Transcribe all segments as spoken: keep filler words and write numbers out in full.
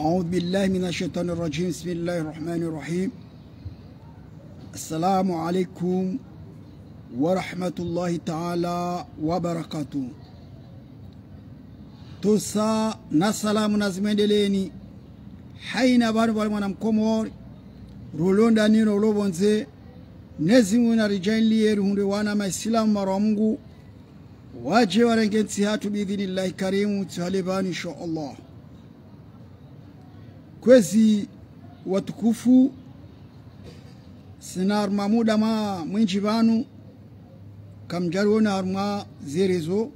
أعوذ بالله من الشيطان الرجيم. بسم الله الرحمن الرحيم. السلام عليكم ورحمة الله تعالى وبركاته. Ntsontsa na salamu nazimwendeleeni. Haina pvanu pvwali mwana mkomori, rolo ndani rolo pvondze, Mnyezi Mungu naridjaanliye rihundre wana maislamu marwa Mungu, wadje warenge ntsi yahatru biidhinillahi karimu, tsi hale pvanu, insha Allah. Kwezi watukufu, tsina harumwa muda ma mwindji pvanu, kamdjariona harumwa ze réseaux,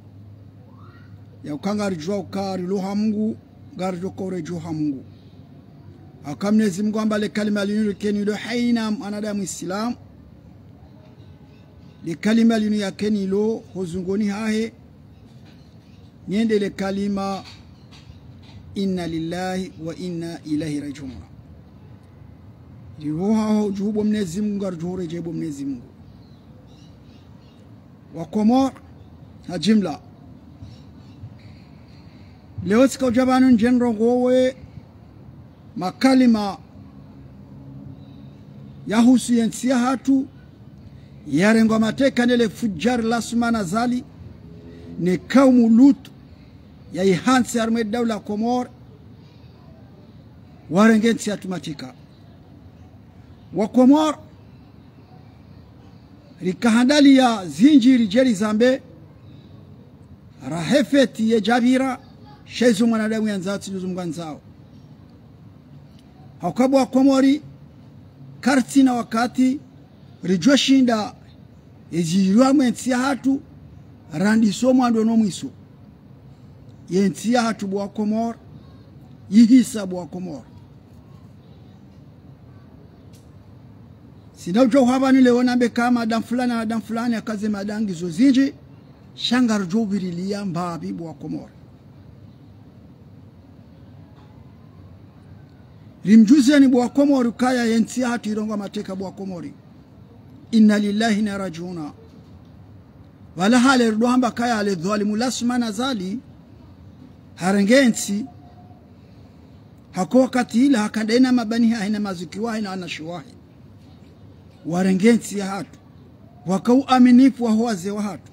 ya uka ngaridjuwa uka rilo ha Mungu, ngaridjo uka uredjei ha Mungu. Haka Mnyezi Mungu hamba le kalima linu rike nalo haina mwanadamu Islam, le kalima linu yake nalo ho zungoni hahe, nende le kalima, إنا لله وإنا إليه راجعون. Ripvo haho dju bo Mnyezi Mungu, ngaridjo uredjei bo Mnyezi Mungu. Wakomori ha jimla, leo tsika udja pvanu ndje nirongowe makalima yahusu ye ntsi yahatru, yarengwa mateka nele fujari la Assoumani Azali, ne kaumu Lutu, ya ihantsi harumwa e daula Komori, warenge ntsi yahatru mateka. Wakomori, rika handaliya zindji ridje rizambe, rahefeti ye djapvira, sha izo mwanadamu yandzao tsi ndo zo Mungu yandzao. Hauka bo Wakomori, karitsina wakati ridjo shinda ezilwa mwe ntsi yahatru, randiso mwando no mwiso. Ye ntsi yahatru bo Wakomori, yihisa bo Wakomori. Tsina udjo hwamba ni leo nambe ka mada fulani, mada fulani, haka ze mada ngizo zindji, sha ngaridjo upvirilia mbapvi bo Wakomori. Rimdjuzeni bo Wakomori ukaya ye ntsi yahatru irengwa mateka bo Wakomori. إنا لله وإنا إليه راجعون. Pvala hale rudo hamba kaya le dhwalimu la Assoumani Azali, harenge ntsi, hako wakati ula haka ndaye na mabani hahe na mazuki wahe na wanashe wahe. Warenge ntsi yahatru. Waka uaminifu waho wazee wahatru.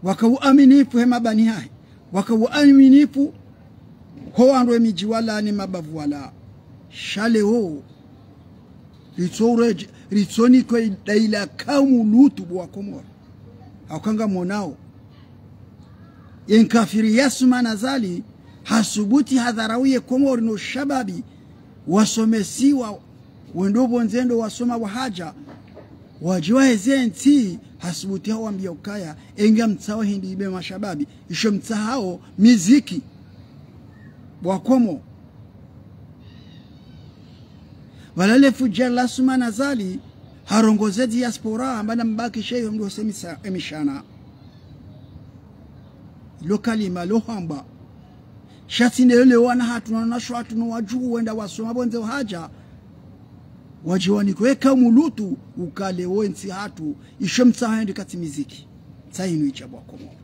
Waka uaminifu he mabani hahe. Waka uaminifu ho wandru we midji wala ne mabavu wala. Sha leo, ritso uredje-, ritsonikwa idaula kaumu Lutu bo Wakomori. Hauka ngamwonao. Ye nkafiri ya Assoumani Azali, hasubuti hadharau ye Komori no shababi, wasomesiwa, wendo pvondze ndo wasoma wahadja, wadjiwa heze ntsi, hasubuti hawambia ukaya, enga mtsaho hindri ibe mashababi, isho mtsahao miziki. Bo Wakomori. Pvala le fujari la Assoumani Azali, harongoze diaspora, hamba na mbaki sheyo mdo semisa emishana. Lo kalima, lo hamba. Sha tsi nde leo wana hatru, na wanashe hatru, no wadjuhu wenda wasoma pvondze wahadja. Wadjiwanikwa ye kaumu Lutu, uka leo ntsi yahatru, isho mtsaho hindri katsi miziki. Ntsa inu idja bo Wakomori.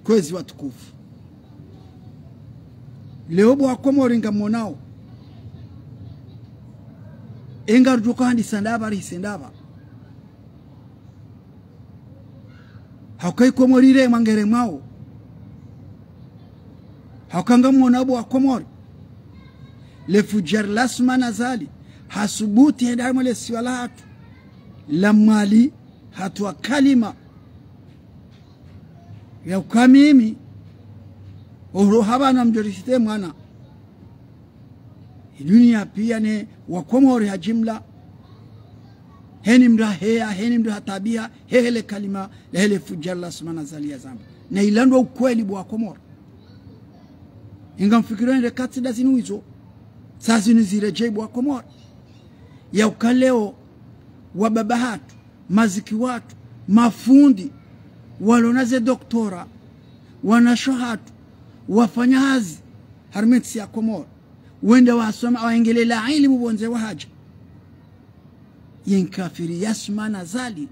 Kwezi watukufu. Leo bo Wakomori ngamwonao. Enga rudjo uka handisa ndapvi, rihise ndapvi. Hauka i Komori iremwa ngeremwao. Hauka ngamwonao bo Wakomori. Le fujari la Assoumani Azali, hasubuti hende harumwa le siwa lahatru la Mwali, hatowa kalima ya uka mimi, oro hapvanu ngamdjo risite mwana. Idunia pia ne Wakomori ha jimla. Heni mndru haheya, heni mndru hatabiha, hehe le kalima, lehe le fujari la Assoumani Azali yazamba. Na ilandwa ukweli bo Wakomori. Inga mfikiri nde katsi nda zinu izo. Sa zinu ziredjei bo Wakomori. Ya uka leo, wababa hatru, mazuki watru, mafundi, walo na ze doctorat, wanashe hatru, wafanya hazi, harumwa entsi ya Komori. Wenda wasoma, waengelela ilimu pvondze wahadja. Ye nkafiri ya Assoumani Azali,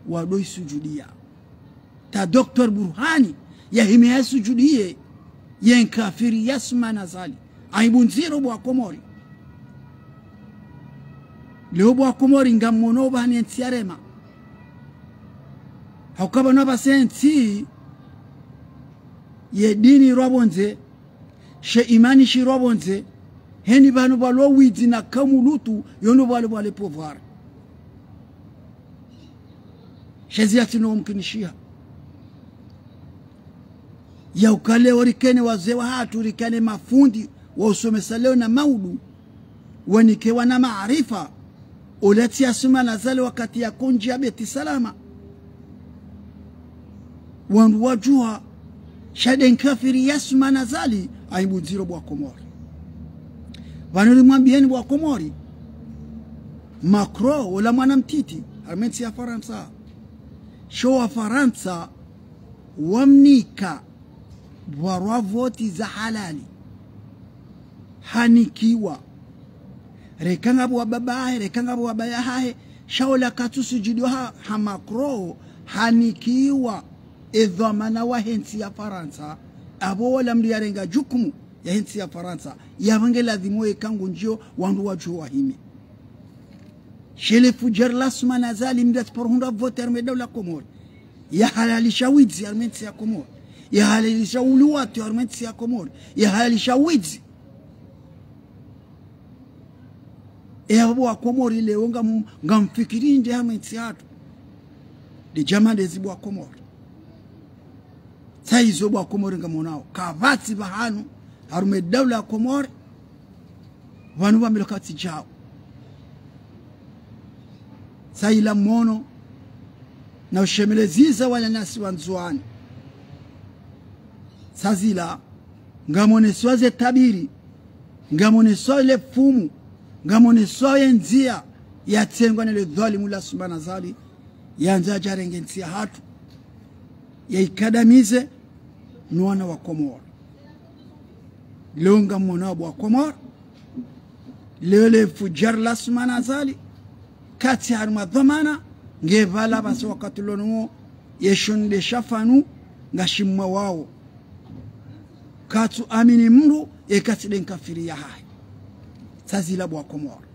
wado isujudia. Ta Docteur Burhani, yahime yasujudiye. Ye nkafiri ya Assoumani Azali. Aibu ndziro bo wa Komori. Leo bo wa Komori ngamwono pvanu ye ntsi yarema. Hauka pvanu pvasa ye ntsi ye dini irwa pvondze, she imani shirwa pvondze, heni pvanu pvwalo widzi na kaumu lutru, yo ndo pvwalo pvwale pouvoir. She zi yatsi no mkinishiha. Yauka leo rikane wazee wahatru, rikane mafundi, wa usomesa leo na maudu, wanike wana maarifa, ola tsi Assoumani Azali wakati yakondjia Beit Salam. Wandru wadjuha, sha nde nkafiri ya Assoumani Azali, aibu ndziro bo wa Komori. Pvanu rimwambiyeni bo wa Komori, Macron, ola mwana mtiti, harumwa ye ntsi ya Farantsa. Sho wa Farantsa, wamnika, pvwarwa voti za halali. Hanikiwa. Reka ngapvo wa baba hahe, reka ngapvo wa baya hahe, sha ola katsu sujudu ha, ha Macron, hanikiwa, e dhwamana wahe ntsi ya Farantsa, apvo ola mndru yarenga jukumu yahe ntsi ya Farantsa, yapvo nge ladhimu eka ngundjio wandru wadjuhe wahime. She le fudjar la Assoumani Azali mndru yatsi paro hundra voti harumwa ye daula Komori. Yahalalisha widzi harumwa ye ntsi ya Komori. Yahalalisha uluwatwi harumwa ye ntsi ya Komori. Yahalalisha widzi. E apvo bo wa Komori leo ngam-, ngamfikiri ndje harumwa ye ntsi yahatru. Nde djama ndezi bo wa Komori. Tsa izo bo wa Komori ngamwonao. Kapvatsi pvahanu, harumwa ye daula ya Komori, pvanu pvambilwa katsi djao. Tsa ila mwono, na ushemeleziza wananyasi wa Ndzuwani. Tsa zila, ngamoneswa ze tabiri, ngamoneswa le fumu, ngamoneswa ye ndzia, yatsengwa ne le dhwalimu la Assoumani Azali, yandza yadje yarenge ntsi yahatru, yaikadamize, no wana wa Komori. Leo ngamwonao bo wa Komori. Leo le fudjar la Assoumani Azali. Katsi harumwa dhwamana, nge pvala pvasa wakati lonu wo, ye shonde shafanu, ngashimwa wao. Katsu amini mndru, eka tsi nde nkafiri yahahe. Tsa zila bo wa Komori.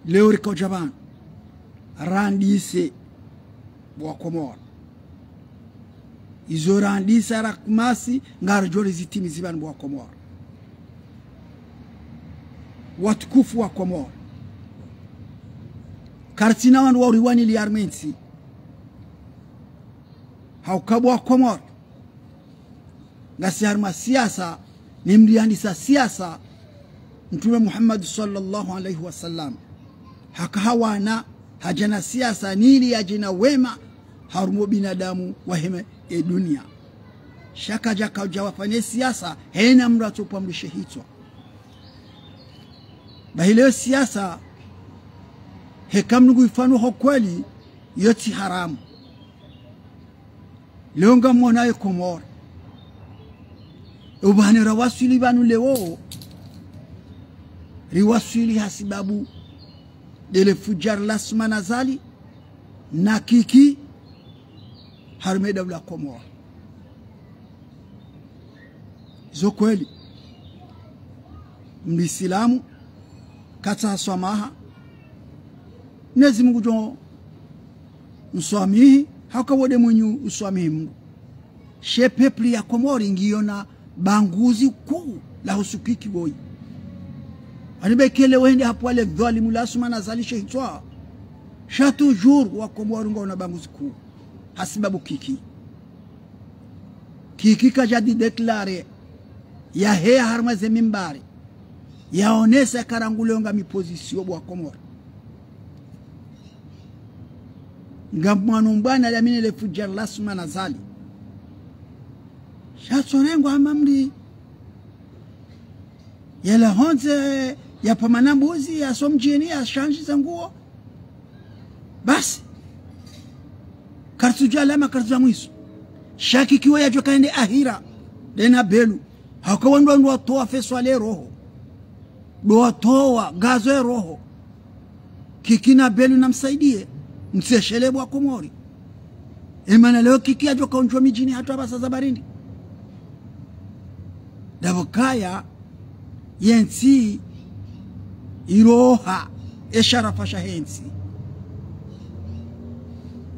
Leo rikaudja pvanu. Randise bo wa Komori. Izo randisa rakumasi, ngaridjo rizitimizi pvanu bo wa Komori. Watukufu wa Komori. Karitsina wandru wa uriwanili harumwa ye ntsi. Hauka bo wa Komori. Ngasi harumwa siasa, ne mndru yandisa siasa, Mtrume Muhammad swallallahu alayhi wa sallam. Haka hawana, hadja na siasa, nili yadje na wema, harumwa binadamu wahe ye dunia. Sha kadja kaudja wafanye siasa, hena mndru atsopvwa mndru she hitswa. Bahi leo siasa, heka mndru nguifanyao ho kweli, yo tsi haramu. Leo ngamwonao ye Komori. Upvahanu rawaswili pvanu leo, riwaswili hasibabu nde le fudjar la Assoumani Azali, na Kiki, harumwa ye daula Komori. Zo kweli. Mndru Isilamu, katsaha swamaha. Mwenyezi Mungu ngudjo mswamihi, haka wo nde mwenye uswamihi mndru. She peuple ya Komori ngiyo na banguzi kuu la husu Kiki woyi. Ani bekele wende hapvwa le dhwalimu la Assoumani Azali she hitswa. Sha toujours wa Komori ngwao na banguzi kuu. Hasibabu Kiki. Kiki kadja dji déclarer, yaheya harumwa ze mimbari, yaonesa eka rangu leo ngami position bo wa Komori. Ngamwonao mbwana yamini le fudjar la Assoumani Azali. Sha tsorengwa hama mndru yalawa hondze, yapvamana mbuzi, yaso mdjini, yashandzi za nguo. Basi. Karitsudja alama, karitsudja mwiso. Sha Kiki wo yadjuwa eka yende ahira, nde na Belou. Haka wandru wandru watowa feso ale roho. Ndo watowa gazo ye roho. Kiki na Belou namsaidiye, mtseshelee bo wa Komori. Emana leo Kiki yadjoka undjwa midjini hatru apvasa za barindi. Ndapvo kaya, yentsi iroha, esharafa shahe ntsi.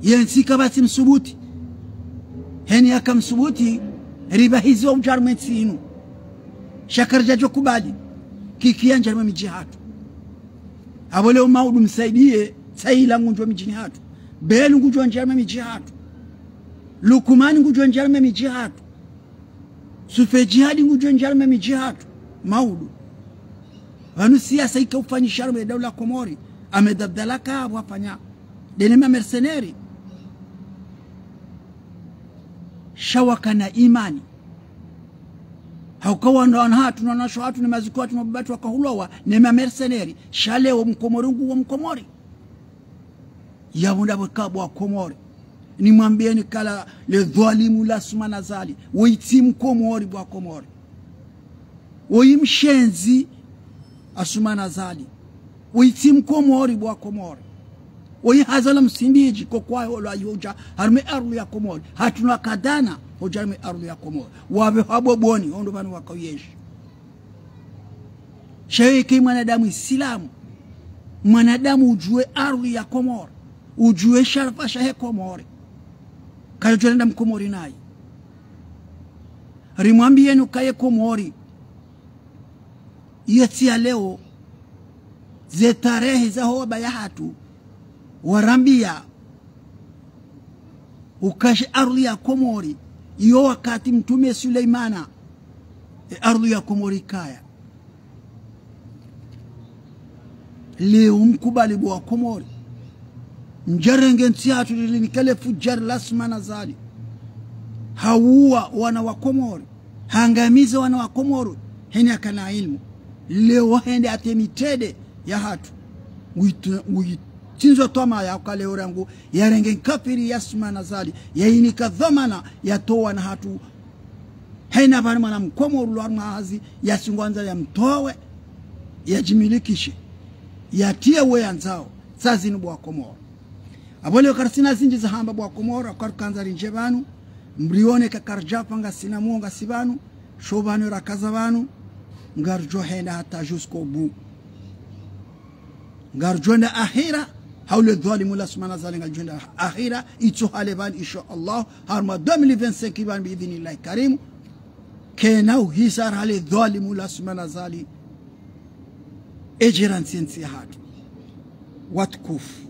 Yentsi kapvatsi msubuti. Heni yaka msubuti, ripvahiziwa udja harumwa entsi inu. Sha karidjadjo kubali, Kiki yandjia harumwa midji hatru. Apvo leo Maudu Msaidie, Tsaila ngundjwa midjini hatru. Belu ngudjwa ndjia harumwa midji hatru. Lukumani ngudjwa ndjia harumwa midji hatru. Sufe Jihadi ngudjwa ndjia harumwa midji hatru. Maudu. Pvanu siyasa ika ufanyisha harumwa edaula Komori. Ahmed Abdallah kapvwa fanya. Ndene ma mercenaires. Sha wakana imani. Hauka wandru wana hatru, na wanashe hatru, ne mazuki hatru, mababa hatru wakahulwawa, ne ma mercenaires. Sha leo Mkomori nguwo Mkomori. Yapvo ndapvo eka bo wa Komori. Nimwambieni kala le dhwalimu la Assoumani Azali. Woyi tsi Mkomori bo wa Komori. Woyi mshenzi Assoumani Azali. Woyi tsi Mkomori bo wa Komori. Woyi hazalwa Msumbiji, ko kwayo lwa yodja harumwa e ardhwi ya Komori. Hatru na kadana, hodja harumwa e ardhwi ya Komori. Wapve habo boni, ondo pvanu wakaoyeshi. Sha yeka mwanadamu Isilamu, mwanadamu udjuwe ardhwi ya Komori, udjuwe sharafa shahe Komori. Kayodjo nenda Mkomori nayi. Rimwambieni uka ye Komori, yetsi ya leo, ze tarehi zaho wababa hatru, warambia, uka she ardhwi ya Komori, iyo wakati Mtrume Suleimana, e ardhwi ya Komori kaya. Leo mkubali bo wa Komori. Ndjarenge ntsi hatru lilinika le fujari la Assoumani Azali. Hauwa wana wa Komori. Hangamiza wana wa Komori. Heni yakana ilmu. Leo hende hata e mitrende ya hatru. Nguitu-, nguitsindzo twamaya uka leo rangu yarenge nkafiri ya Assoumani Azali. Yayinika dhwamana yatowa wana hatru. Hena pvanu mwana Mkomori ulwa harumwa hazi, yasingwandza yamtowe, yadjimilikishe, yatriye we yandzao, sa zinu bo wa Komori. Apvo leo karitsina zindji za hamba bo wa Komori, karikandza rindje pvanu, mrione ka karidjafa ngasina muo ngasi pvanu, sho pvanu rakaza pvanu, ngaridjo henda hata jusqu'au bout. Ngaridjo enda akhira, hau le dhwalimu la Assoumani Azali ngaridjo enda akhira, itso hale pvanu, insha Allah, harumwa deux mille vingt-cinq pvanu, bi idhnillahi karimu. Kena uhisa hale dhwalimu la Assoumani Azali, edjera ntsi ntsi ya hatru. Watukufu.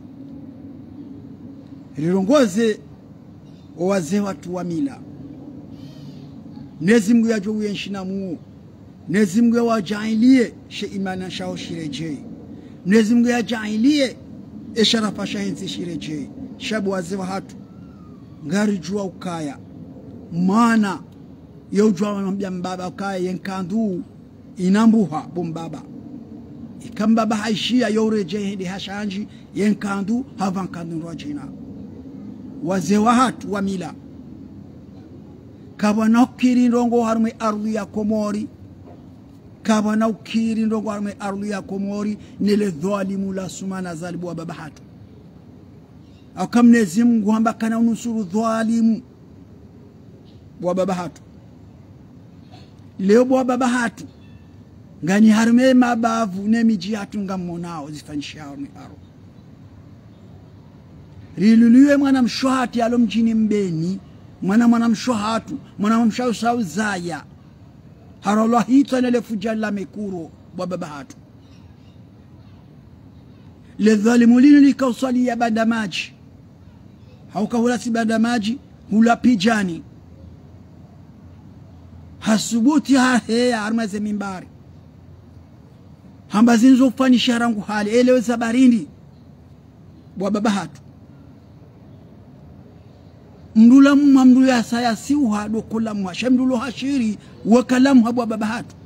Rirongoze o wazee watru wa mila. Mwenyezi Mungu yadjo uyenshi na muo. Mwenyezi Mungu yawadjaanliye she imani shawo shiredjeyi. Mwenyezi Mungu yadjaanliye e sharafa shahe ntsi shiredjeyi. Sha bo wazee wahatru, ngaridjuwa ukaya mwana, ye udjuwa mwana mbaba ukaya ye nkandru inambuha bo mbaba. Ika mbaba hayishiya, ye uredjeyi hende hashandji ye nkandru, hapva nkandru ndrwadjina. Wazee wahatru wa mila, kapvwana ukiri ndrongoo harumwa e ardhwi ya Komori. Kapvwana ukiri ndrongoo harumwa e ardhwi ya Komori, ne le dhwalimu la Assoumani Azali bo wababa hatru. Hauka Mwenyezi Mungu hamba kana unusuru dhwalimu bo wababa hatru. Leo bo wababa hatru, nganyi harumwa e mabavu ne midji yahatru ngamwonao zifanyishiha harumwa e ardhwi. Rilulwe mwana mshe wahatru yalo mdjini Mbeni, mwana mwana mshe wahatru, mwana mshe wahatru sa uzaya. Harolwa hitswa ne le fujari la Mekuro bo wababa hatru. Le dhwalimu linu lika uswaliya Bandamadji. Hauka hula tsi Bandamadji, hula Pidjani. Hasubuti haheya harumwa ze mimbari, hamba zinu zo ufanyishiha rangu hale, elewe za barindi. Bo wababa hatru. Mndru lamha, mndru yasa yasiuha ndo kolamha. Sha mndru lo hashiri, wakalamha bo wababa hatru.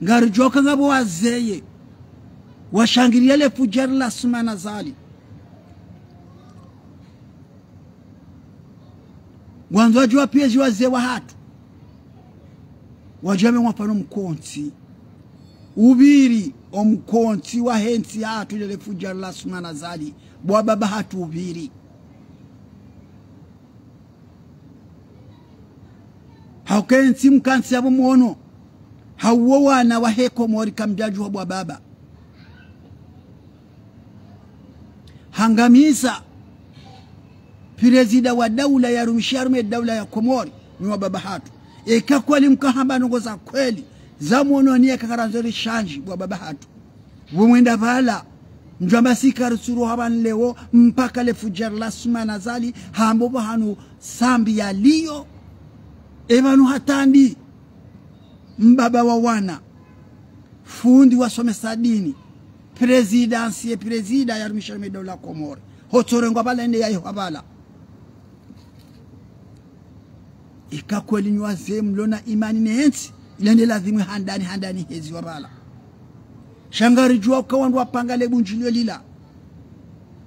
Ngaridjuwa uka ngapvo wazee washangiriya le fujari la Assoumani Azali. Ngwandzo wadjuwa piya ezi wazee wahatru. Wadjuwa mbe ngwafanya o mkontsi. Upviri o mkontsi wahe ntsi yahatru ile le fujari la Assoumani Azali. Bo wababa hatru upviri. Hauka entsi mkantsi yapvo mwono. Hauwo wana wahe Komori kamdjadjuha bo wababa. Hangamiza prezida wa daula yarumishiha harumwa daula ya Komori, nyi wababa hatru. Eka kweli mkahamba ndrongoo za kweli, za mwono ni eka karandzo rishandji bo wababa hatru. Pvo mwenda pvala, ndjwamba si karitsuruha pvanu leo, mpaka le fudjari la Assoumani Azali, hambo pvahanu Sambi yaliyo, e pvanu hatandi, mbaba wa wana, fundi wasomesa dini, prezida, ancien prezida yarumishiha harumwa daula Komori. Hotsorengwa pvala ende yaihwa pvala. Ika kweli nyi wazee mlona imani ne entsi, ile nde lazimu handani, handani hezi wa pvala. Sha ngaridjuwa uka wandru wapanga le bundjilio lila.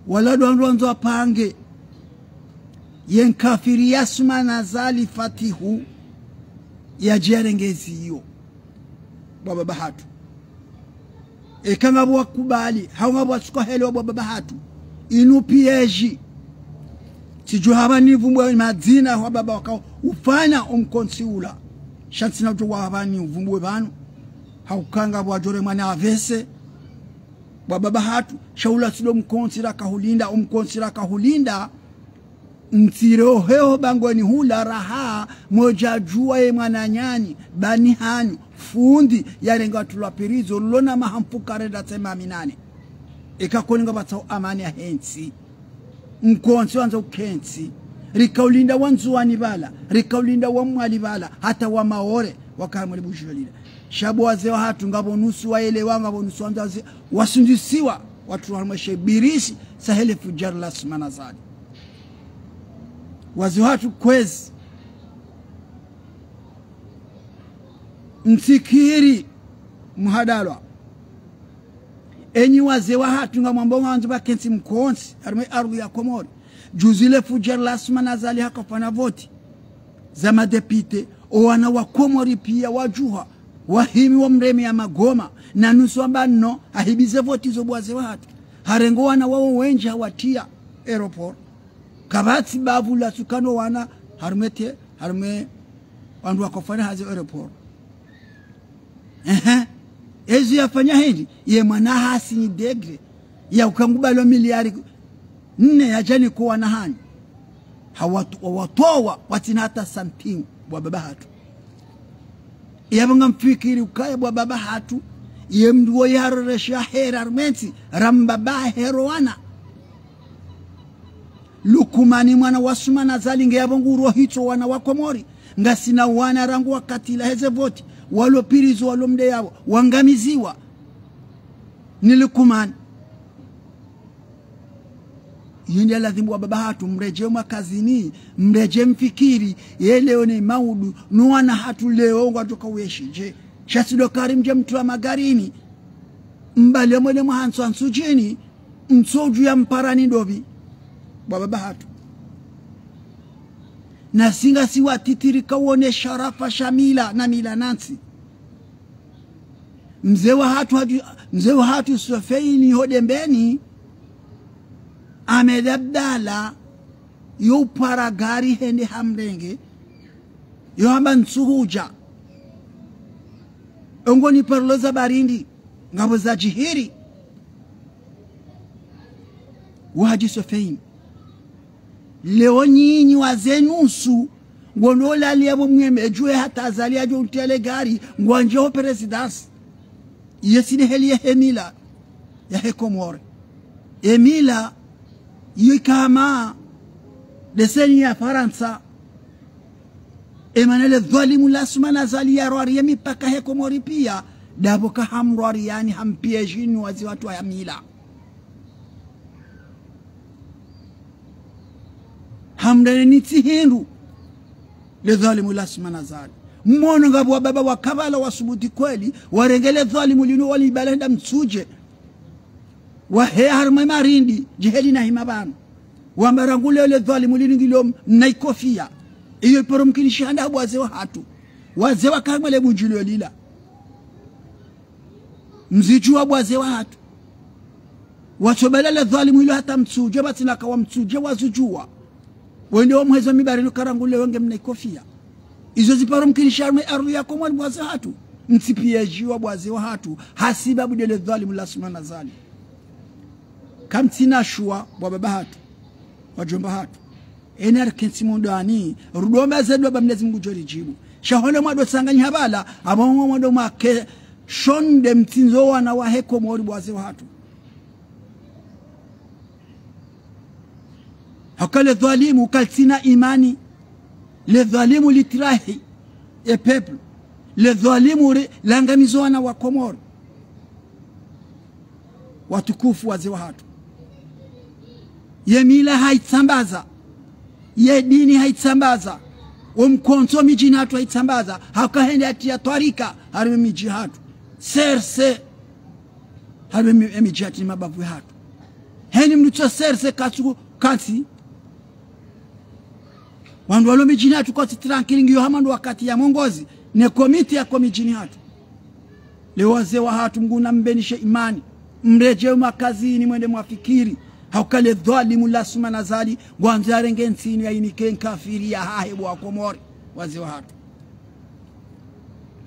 Wala ndo wandru wandzo wapange. Ye nkafiri ya Assoumani Azali Fatihu yadje yarenge ezi iyo. Bo wababa hatru. Eka ngapvo wakubali, hau ngapvo watsuka helewa bo wababa hatru. Inu piège. Tsidjuwa hamba nivumbuwe madzina ya wababa waka ufanya omkontsi ula. Sha ntsina udjuwa hamba nivumbuwe pvanu. Hauka ngapvo wadjoremwa na A V C. Bo wababa hatru, sha ula tsi ndo mkontsi raka hulinda, omkontsi raka hulinda. Ntsiro heho bangweni hula raha, modja djuwa ye mwananyanyu, bani hanyu, fundi, yarenga watulwa pirizo, lona maha mfukare ndatse maminane. Eka kweli ngapvatsao amani yahe ntsi. Mkontsi wandza ukentsi. Rika ulinda wa Ndzuwani pvala, rika ulinda wa Mwali pvala, hata wa Maore, waka harumwa le bundjilio lila. Sha bo wazee wahatru ngapvo nusu waelewa, ngapvo nusu wandza wazi-, wasundjisiwa, watru harumwa she birisi, sahe le fudjari la Assoumani Azali. Wazee wahatru kwezi. Ntsikiri muhadalwa. Enyi wazee wahatru ngamwambo ngwandzo pvakentsi mkontsi, harumwa ardhwi ya Komori. Juzi le fudjari la Assoumani Azali haka ufanya voti za madepite, o wana wa Komori pia wadjuha, wahimi wamreme ya magoma, na nusu wamba no, hahibize voti zo bo wazee wahatru. Harengo wana wawo wendji hawatriya aéroport. Kapvatsi bavu la tsukano wana, harumwa te, harumwa wandru waka ufanya hazi aéroport. Ehe. Ezi yafanya hindri, ye mwana hasinyi décret, ya uka ngubalo miliari nne yadje yanike wana hanyu. Hawatu-, wawatowa, watsina hata santimu, bo wababa hatru. Yapvo ngamfikiri ukaya bo wababa hatru, ye mndru wo yaroresha hera harumwa entsi, ramba ba hero wana. Lukumani mwana wa Assoumani Azali nge yapvo nguro hitso wana wa Komori. Ngasina wana rangu wakati la heze voti. Walo pirizo, walo mde yapvo. Wangamiziwa. Ni Lukumani. Iyo nde lazimu wababa hatru mredjee makazini, mredjee mfikiri, ye leo ne maudu, no wana hatru leo ngwadjoka ueshidje. Sha tsi ndo kari mdje mtruwa magarini. Mbali ya mwele mwaha ntsu wa Ntsudjini, ntsu udju ya mparani ndopvi. Bo wababa hatru. Na si ngasi watiti rika wone sharafa sha mila na mila na ntsi. Mze wahatru hadju-, mze wahatru Sofeini ho Dembeni, Ahmed Abdallah, yo upara gari hende hamrenge, yo hamba ntsu hudja. Ongo ni parlo za barindi, ngapvo za djihiri. Wo Hadji Sofeini. Leo nyinyi wazee nusu, ngondo lali yapvo mweme djuwe hata Azali yadjo utele gari, ngwandje ho présidence. Iyo tsi nde heli yahe mila yahe Komori. E mila, iyo ikama décennie ya Farantsa. E mana le dhwalimu la Assoumani Azali yarwari ye mipaka he Komori pia, ndapvo ka hamrwariyani hampiège ni wazee wahatru wa ya mila. Hamrene ni tsi hindru. Le dhwalimu la Assoumani Azali. Mwono ngapvo wababa wa kabala wasubuti kweli, warenge le dhwalimu linu walibale henda Mtsudje. Wahe harumwa marindi, djeheli na hima pvanu. Wamba rangu leo le dhwalimu linu ngilo mna ikofia. Iyo iparo mkinishiha nda bo wazee wahatru. Wazee waka harumwa le bundjilio lila. Mzidjuwa bo wazee wahatru. Watsobela le dhwalimu ilo hata Mtsudje, pvatsina ka wa Mtsudje wazidjuwa. Wende wamheza mibarini ka rangu leo nge mna ikofia. Izo ziparo mkinisha harumwa ye ardhwi ya Komori bo wazee wahatru. Mtsipviye djiwa bo wazee wahatru. Hasibabu nde le dhwalimu la Assoumani Azali. Kamtsina shuwa bo wababa hatru, wadjomba hatru. Eni arikentsi mwandani, rudomba ze dua ba Mwenyezi Mungu ngudjo ridjibu. Sha hule mwado tsanganyiha pvala, amba mwado mwake shonde mtsindzo wana wahe Komori bo wazee wahatru. Hauka le dhwalimu kalitsina imani. Le dhwalimu litrahi ye peuple. Le dhwalimu ri langamizo wana wa Komori. Watukufu wazee wahatru. Ye mila hayitsambaza. Ye dini hayitsambaza. Wo mkontsi wo midjini hatru hayitsambaza. Hauka hende hatriya twarika harumwa ye midji hatru. Serse. Harumwa ye mi-, ye midji hatru ne mabavu hatru. Heni mndru tso serse katsu kantsi. Wandru walo midjini hatru kwatsi tranquille ngiyo hama ndo wakati ya mwongozi ne komite yako midjini hatru. Le wazee wahatru Mngu nambenishe imani. Mredjei makazini mwende mwafikiri. Hauka le dhwalimu la Assoumani Azali, ngwandzo yarenge ntsi inu yayinike nkafiri yahahe bo wa Komori. Wazee wahatru.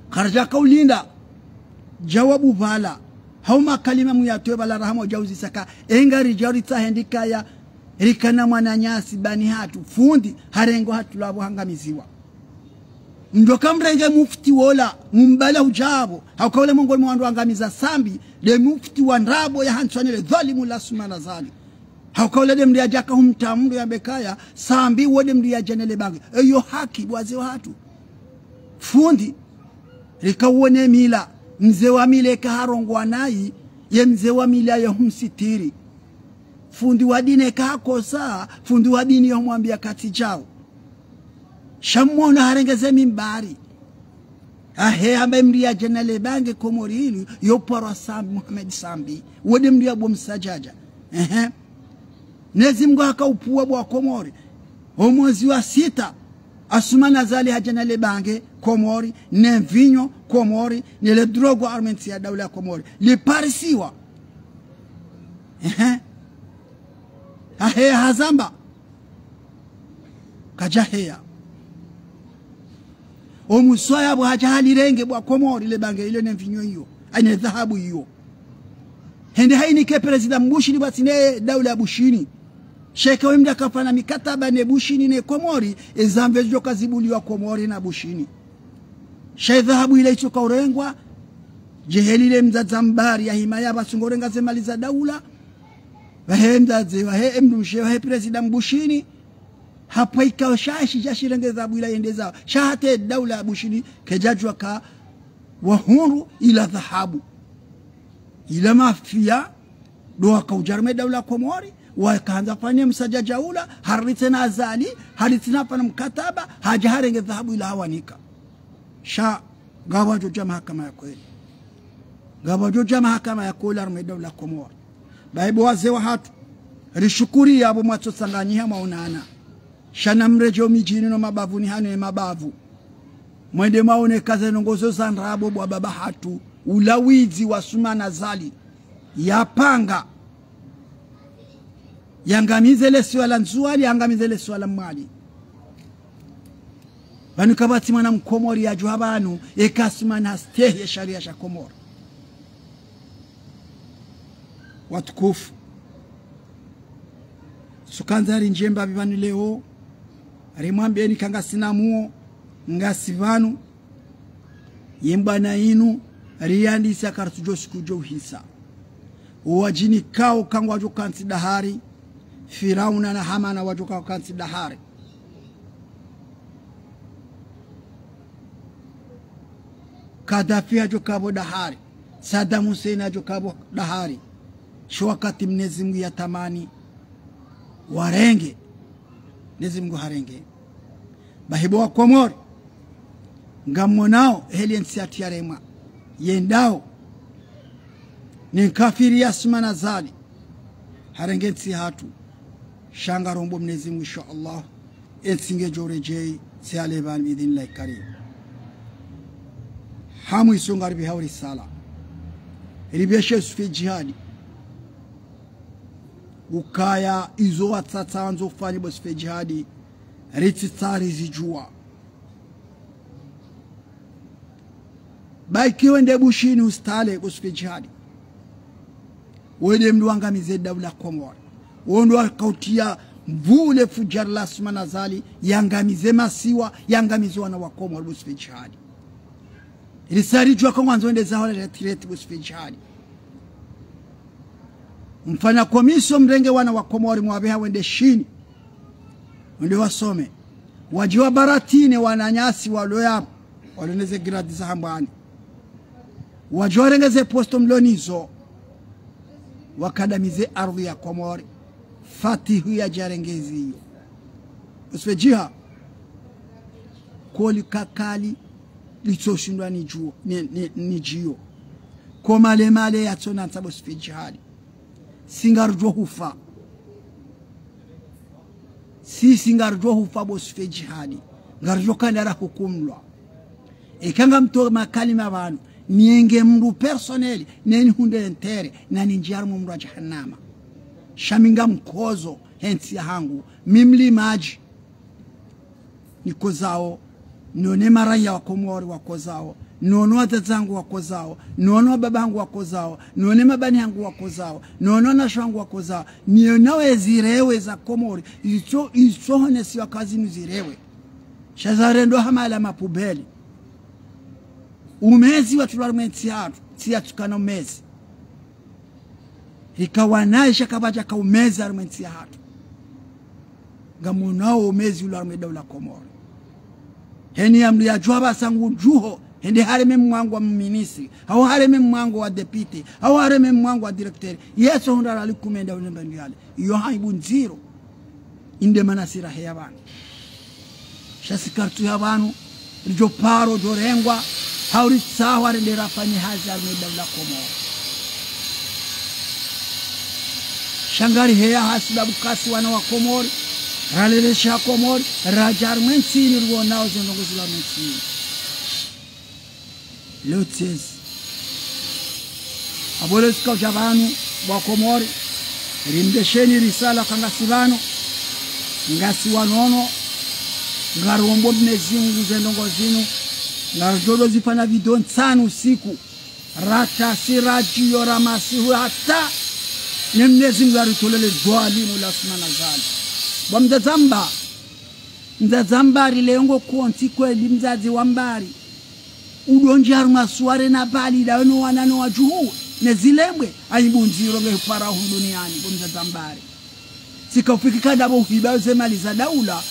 Karadjaka ulinda djawabu pvala. Hau makalima muyatowe pvala raha mwadjauzisa ka. Enga ridja ritsahe ndikaya. Rikana mwananyasi bani hatru. Fundi, harengwa hatru lapvo hangamiziwa. Mndru kamrenge mufti wola, mumbala udjapvo. Hauka ule mongoni mwa wandru wangamiza Sambi, nde mufti wa ndrabo ya hantswa ne le dhwalimu la Assoumani Azali. Hauka ule nde mndru yadjaka humtsa mndru yambe kaya, Sambi wo nde mndru yadja ne le bange. Eyo haki bo wazee wahatru. Fundi, rika uone mila, mze wa mila eka harongwa nayi, ye mze wa mila ye humsitiri. Fundi wa dini eka hakosa, fundi wa dini yo humwambia katsi djao. Sha mwono harenge ze mimbari. Ahe, amba mndru yadja ne le bange Komori inu, yo paro Sambi, Mohamed Sambi. Wo nde mndru yabo msadjadja. Ehe. Mwenyezi Mungu haka upvuwa bo wa Komori. Omwezi wa sita, Assoumani Azali hadja ne le bange Komori, ne mvinyo Komori, ne le drogue harumwa entsi ya daula ya Komori. Liparisiwa. Ehe. Ahe, hazamba. Kadjaheya. Omwiswa yapvo hadja halirenge bo wa Komori le bange ilo ne mvinyo iyo. Ayi ne dhahabu iyo. Hende hayinike prezida Mbushini pvatsina ye daula ya Bushini. Sha eka we mndru yakafanya mikataba ne Bushini ne Komori, ezamvi zidjoka zibuliwa Komori na Bushini. Sha ye dhahabu ila itsoka urengwa, djeheli le mdzadze Mbari ya hima yapvo tsi ngorenga ze mali za daula, pvahe mdzadze, pvahe mdrumshe, pvahe prezida Mbushini, hapvo ikao sha shidja shirenge dhahabu ila yende zao. Sha hata ye daula ya Bushini, kayidjadjuwa ka wahundru ila dhahabu. Ila mafia, ndo waka udja harumwa ye daula ya Komori, wakahandza fanye msadjadja ula, haritsi na Azali, haritsi na fanya mkataba, hadja harenge dhahabu ila hawanika. Sha, ngapvo wadjo dja mahakama ya kweli. Ngapvo wadjo dja mahakama ya kweli harumwa ye daula ya Komori. Bahi bo wazee wahatru, rishukuri yapvo mwatso tsanganyiha mwaonana. Sha namredjei omidjini no mabavuni hanu ye mabavu. Mwende mwaone ka ze ndrongoo zo za ndrabo bo wababa hatru, ula widzi wa Assoumani Azali. Yapanga. Yangamize le siwa la Ndzuwani, yangamize le siwa la Mwali. Pvanu kapvatsi mwana mkomori yadjuwa pvanu, eka Assoumani hastehi ye sharia sha Komori. Watukufu. Tsukandza rindjie mbapvi pvanu leo, rimwambieni ka ngasina muo, ngasi pvanu, ye mbwana inu, riyandisa karitsudjo siku djo uhisa. Owadjinikao ka ngwadjo kantsi dahari, Firauna na Hamana wadjo kao kantsi dahari. Kadhafi hadjo kapvo dahari. Saddam Hussein hadjo kapvo dahari. Sho wakati Mwenyezi Mungu yatamani warenge. Mwenyezi Mungu harenge. Bahi bo wa Komori. Ngamwonao heli ye ntsi hatru yaremwa. Yendao. Ni nkafiri ya Assoumani Azali. Harenge ntsi hatru. Sha ngarombo Mwenyezi Mungu, insha Allah. Entsi ngedjo redjei, tsi ale pvanu, bi idhnillahi karim. Hamwiso ngaripvihao risala. Ripveshe Youssouf Djihadi. Ukaya izo watsatsa wandzo ufanye bo Youssouf Djihadi. Ritsitsa rizidjuwa. Ba eka wende Bushini ustale, bo Swefu Djihadi. Wende mndru wangamize daula Komori. Wende wakautriya mvule fudjari la Assoumani Azali, yangamize masiwa, yangamize wana wa Komori, bo Swefu Djihadi. Ili sa ridjuwa ko ngwandzo wende zaho la retraite, bo Swefu Djihadi. Mfanya commission mrenge wana wa Komori mwabeha wende Shini. Wende wasome. Wadje wabaratine wananyasi walo yapvo. Walo neze grade za hambwani. Wadje warenge ze poste mlo nazo. Wakadamize ardhwi ya Komori. Fatihu yadje yarenge ziyo. Bo Swefu Djihadi. Koli kakali litsoshindwa ni djuo, ni, ni, ni djiyo. Ko male male yatsona ntsa, bo Swefu Djihadi. Si ngaridjo hufa. Si, si ngaridjo hufa, bo Swefu Djihadi. Ngaridjo kandara hukumlwa. Eka ngamtso makalima pvanu, niyenge mndru personnel, neni hundre entere, na nindjiye harumwa mndro wa jahannama. Sha mi ngamkodzo, he ntsi yahangu, mi mlimadji. Nikodzao, nione maraya wa Komori wakodzao, nione wadzadze wangu wakodzao, nione wababa wangu wakodzao, nione mabani hangu wakodzao, nione wanashe wangu wakodzao, nione wezirewe za Komori, izo, izo honesiwa kazi nizirewe. Sha zarendwa hama la mapubeli. Umezi watulwa harumwa entsi yahatru, ntsi yatsukana umezi. Ika wanaisha kapvadjaka umezi harumwa entsi yahatru. Ngamonao umezi ulo harumwa daula Komori. Heni ya mndru yadjuwa pvasa ngudjuho, hende hareme mwango wa ministre, hau hareme mwango wa député, hau hareme mwango wa directeur. Yesu hundra lali kumenda unemba ndiyale. Iyo haibu ndziro. Inde mana sira heya pvanu. Sha si kartu ya pvanu, ridjo paro djo rengwa, hau ritsahwa rende rafanye hazi harumwa daula Komori. Sha ngari heya hasibabu kasi wana wa Komori, ralelesha Komori, radja harumwa entsi ini, riwonao zendrongo zilo harumwa entsi ini. Leo tsezi. Apvo leo tsika udja pvanu, bo wa Komori, rimdesheni risala ka ngasi pvanu, ngasi wanono, ngarombo Mnyezi Mungu zendrongo zinu, ngaridjo zifanya video ntsanu usiku, rata si radjiyo ra masihu hata, ne Mnyezi Mungu yaritolele dhwalimu la Assoumani Azali. Bo mdzadze Mbari, mdzadze Mbari, leo ngo kontsi kweli mdzadze wa Mbari. Udondji harumwa suware na bali dawe no wana no wadjuhu, ne zilembwe, aibu ndziro nge hupara hunu duniani, bo mdzadze Mbari. Tsika ufikika dapvo uhiba ze mali za daula,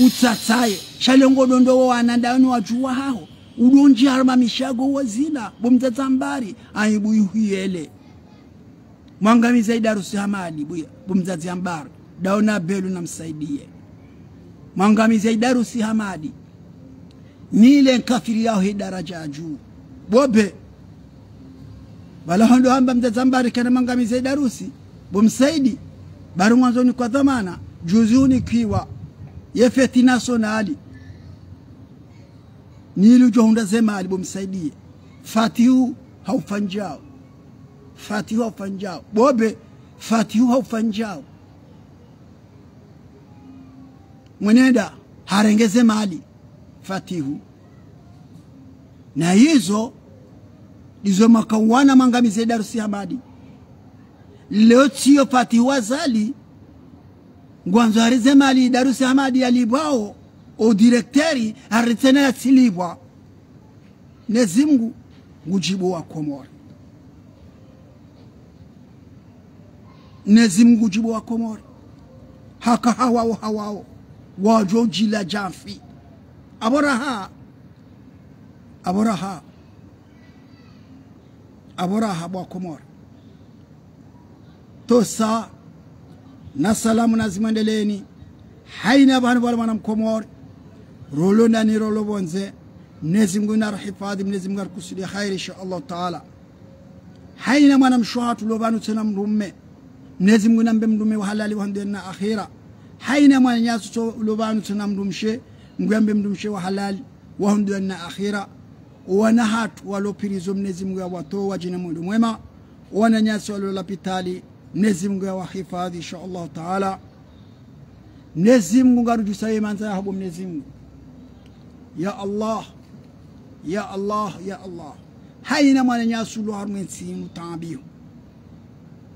utsatsaye, sha leo ngo dondo wo wana dawe no wadjuhu wahaho, udondji harumwa mishago wo zina, bo mdzadze Mbari, aibu yuhiyele. Mwangamiza Idarusi Hamadi, bo, bo mdzadze Mbari. Daona belu na msaidiye. Mwangamiza Idarusi Hamadi. Nile nkafiri yaho he daraja ya juu. Bo be. Wala hondo hamba mdzadze Mbari kana mwangamiza Idarusi. Bo msaidi. Bari mwandzo ni kwa dhwamana. Juzi unikiwa. Ye fête nationale. Nili udjo hundra ze mali, bo msaidiye. Fatihu haufanyao. Fatihu haufanyao. Bo be, Fatihu haufanyao. Mwenenda, harenge ze mali. Fatihu. Na izo, ndizo mwaka wana mwangamize Idarusi Hamadi. Leo tsiyo Fatihu Azali, ngwandzo hari ze mali Idarusi Hamadi yalipvwao, o directeur, hari tsena yatsilipvwa. Mnyezi Mungu ngudjibu wa Komori. Mnyezi Mungu ngudjibu wa Komori. Haka hawao hawao. Wadjo djila djamfi. Apvo raha. Apvo raha. Apvo raha bo wa Komori. Tosa, na salamu nazimwendeleeni. Haina pvanu pvale mwana Mkomori. Rolo ndani rolo pvondze. Mnyezi Mungu narihifadhi, Mnyezi Mungu narikusudiye khairi, insha Allah Taala. Haina mwana mshe wahatru ulo pvanu tsena mdrume. Mnyezi Mungu nambe mdrume wa halali wa hunu duniani na akhira. Haina mwananyasi ulo pvanu tsena mdrumshe. Mungu yambe mdrumshe wa halali wa hunu duniani na akhira. Wana hatru walo prison, Mnyezi Mungu yawatowe wadjine mwendo mwema. Wananyasi walo lapitali, Mnyezi Mungu yawahifadhi, insha Allah Taala. Mnyezi Mungu ngarudjusaye mandza yaho bo Mnyezi Mungu. Ya Allah, ya Allah, ya Allah. Hayina mwananyasi ulo harumwa entsi yinu taambiho.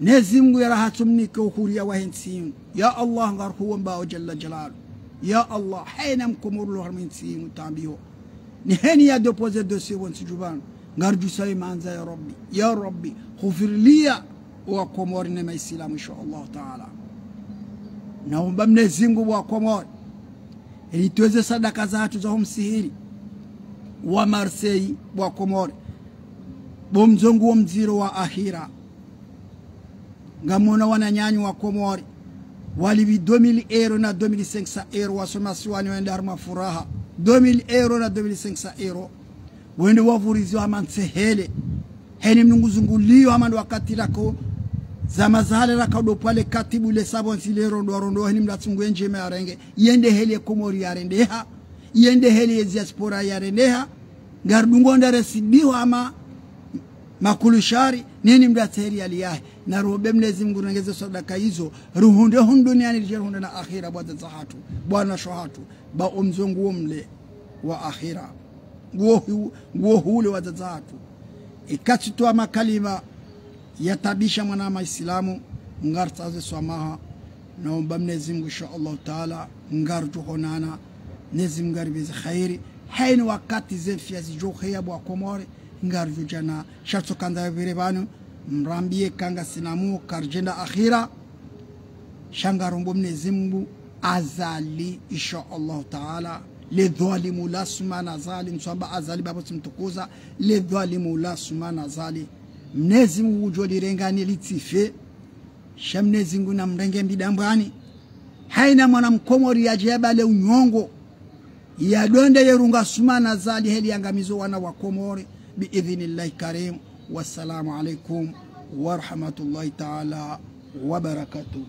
Mnyezi Mungu yarahatsu mnike uhuriya wahe ntsi yinu. Ya Allah, ngaruhuombao Jalla Jalalu. Ya Allah, hayina Mkomori ulo harumwa entsi yinu taambiho. Niheni ya déposer dossier pvontsi djuu pvanu. Ngarudjusayo mandza ya Rabbi. Ya Rabbi, hufirilia owakomori ne maisilamu, insha Allah Taala. Naomba Mnyezi Mungu owakomori. Ili tweze sadaka zahatru za humsihiri wa Marseille owakomori. Bo mzungu wo mdziro wa akhira. Ngamwona wananyanyu wa Komori walipvi deux mille euros na deux mille cinq cents euros, wasoma masiwani wende harumwa furaha. Deux mille euros na deux mille cinq cents euros. Wende wavuriziwa hama ntsehele. Heni mnungu zunguliyo hama ndo wakati rako, zama zahale raka udopvale katibu le savon si le rondo rondo, heni mlatsungu endjema yarenge. Yende heli ye Komori yarendeha. Yende heli ye diaspora yarendeha. Ngaridungo nda residiho hama makulushari, nini mda tseri yali yahe. Naruombe Mnyezi Mungu rengeze sadaka izo, ruhundre hunu duniani lidje ruhundre na akhira bo wadzadze wahatru, bo wanashe wahatru, ba omzungu wo mle wa akhira. Nguwo hu-, nguwo hule wadzadze wahatru. Ikatsi tu hama kalima ya tabisha mwana maisilamu, ngarutsaze swamaha, naomba Mnyezi Mungu, insha Allah Taala, ngarudjohonana, Mnyezi Mungu aripvize khairi, hayina wakati ze mfiya zidjoheya bo wakomori, ngarudjodjana, sha tsi kandza yapvire pvanu, mrambiye ka ngasina mo, karidjenda akhira, sha ngarombo Mnyezi Mungu, Azali, insha Allah Taala, le dhwalimu la sumana Azali, mswamba Azali babo tsimtukuza, le dhwalimu la sumana Azali. Mnyezi Mungu udjo lirenga ni litsife, sha Mnyezi Mungu namrenge mbidambwani. Hayina mwana Mkomori yadje yabale unyongo, yadonde yerunga sumana Azali heli yangamizo wana wa Komori, bi idhinillahi karim. Wassalamu alaikum wa rahmatullahi taala wa barakatuh.